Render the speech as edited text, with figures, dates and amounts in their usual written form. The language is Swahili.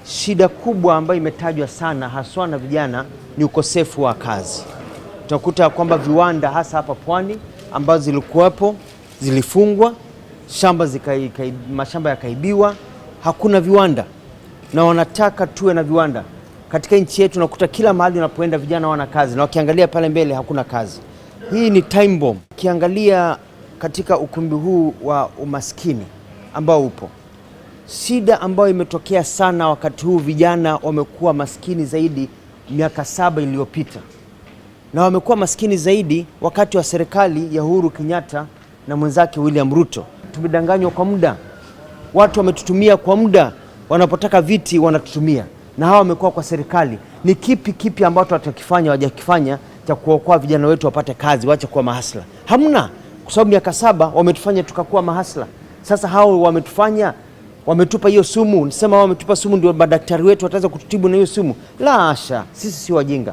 Shida kubwa ambayo imetajwa sana haswa na vijana ni ukosefu wa kazi. Tunakuta kwamba viwanda hasa hapa pwani ambazo zilikuwepo zilifungwa, shamba mashamba yakaibiwa, hakuna viwanda, na wanataka tuwe na viwanda katika nchi yetu. Nakuta kila mahali unapoenda vijana wana kazi, na wakiangalia pale mbele hakuna kazi. Hii ni time bomb. Ukiangalia katika ukumbi huu wa umaskini ambao upo, shida ambayo imetokea sana wakati huu, vijana wamekuwa maskini zaidi miaka 7 iliyopita, na wamekuwa maskini zaidi wakati wa serikali ya Uhuru Kenyatta na mwenzake William Ruto. Tumedanganywa kwa muda, watu wametutumia kwa muda, wanapotaka viti wanatutumia, na hawa wamekuwa kwa serikali. Ni kipi ambacho watakifanya wajakifanya cha kuokoa vijana wetu wapate kazi, waache kuwa mahasla? Hamna, kwa sababu miaka 7 wametufanya tukakuwa mahasla. Sasa hao wametufanya, wametupa hiyo sumu. Nisema wao wametupa sumu, ndio madaktari wetu wataweza kututibu na hiyo sumu? La hasha, sisi si wajinga.